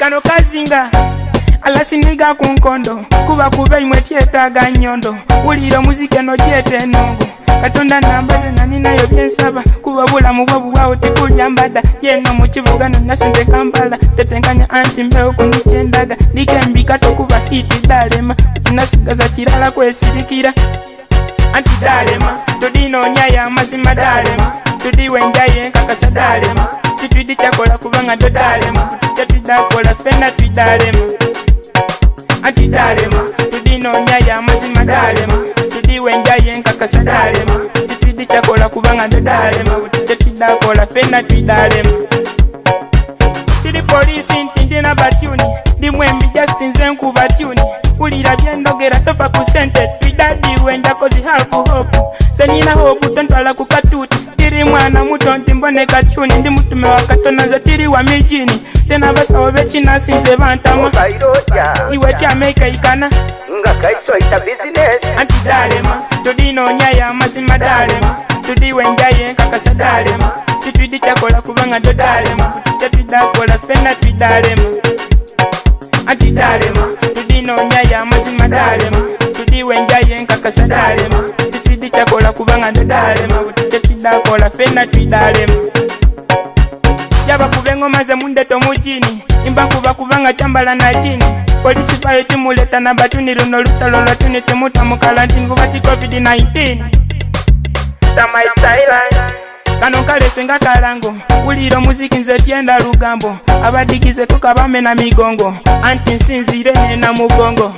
Kano kazinga alasiniga ku nkondo kuba kuba imwe tyetaaga nyondo wulira omuziki eno gyeta enongo Katonda nambaze naninayo byensaba kuba obulamu bwo buwawo tekulya mbada yeno mu kibuga nonna sente Kampala tetenkanya anti mbewo kunikyendaga ndikembika tokuba hiti dalema tinasigaza kirala kwesirikira anti dalema tudinoonya y'amazima dalema tudiwa enjaye nkakasa dalema titwidi kyakola kubanga do dalema tetwidakola fena twidalema anti dalema tudinoonya y'amazima dalema tudiwa enjaye nkakasa dalema titwidi kyakola kubanga do dalema tetwidakola fena twidalema tiri polisi nti ndina batyuni ndi mwembi just nze nkuba tyuni wulira byendogera tofa ku sente twidadiwe njakozi hafu hope senina hope tontwala ku katuti tiri mwana muto nti mboneka tyuni ndi mutume wa Katonda nze tiri wa mijini tena basawo bekinasi nze bantama Obaire otya iwe tyamekaikana nga kaiso ita bizinesi anti dalema tudinoonya y'amazima dalema tudiwa enjaye nkakasa dalema titwidi kyakola kubanga do dalema tetwidakola fena twidalema anti dalema tudinoonya y'amazima dalema tudiwa enjaye nkakasa dalema titwidi kyakola kubanga do dalema tetwidakola fena twidalema yabakuba engoma ze mundeta omujini imbakuba kubanga kyambala na jini polisi fayo timuleta na batuni luno lutalo lwatuni timuta mukalantini kuba ti COVID-19 kano kalese nga kalango wulira omuziki nze tyenda lugambo abadigize kukabamena migongo anti nsinzire nena mugongo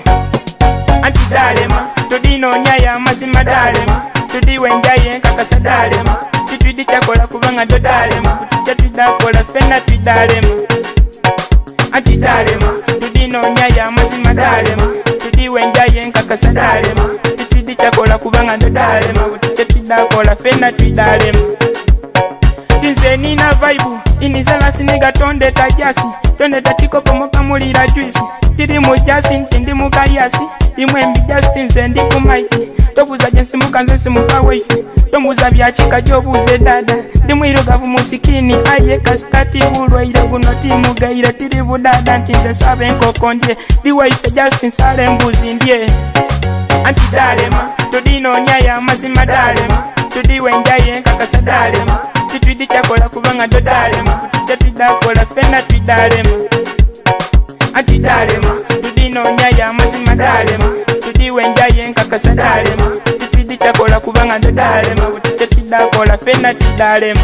anti dalema tudinoonya y'amazima dalema tudiwa enjaye nkakasa dalema titwidi kyakola kubanga do dalema tetwidakola fena twidalema anti dalema tudinoonya y'amazima dalema tudiwa enjaye nkakasa dalema titwidi kyakola kubanga do dalema tetwidakola fena twidalema tinze nina vibe inizelasiniga tondeta jasi tondeta chikopo mokamulira juice tiri mu jasi nti ndi mu kayasi imwe mbi just nze ndi ku mic tobuza gye nsimuka nze nsimuka waife tombuza byakika gyobuuze dada ndi mwirugavu mu skin aye kasikati bulwaire guno timugaire tiri budada nti nze nsaba enkoko ndye ndi waife just nsala embuzi ndye anti dalema tudinoonya y'amazima dalema tudiwa enjaye nkakasa dalema titwidi kyakola kubanga do dalema tetwidakola fena twidalema anti dalema tudinoonya y'amazima dalema tudiwa enjaye nkakasa dalema titwidi kyakola kubanga do dalema tetwidakola fena twidalema.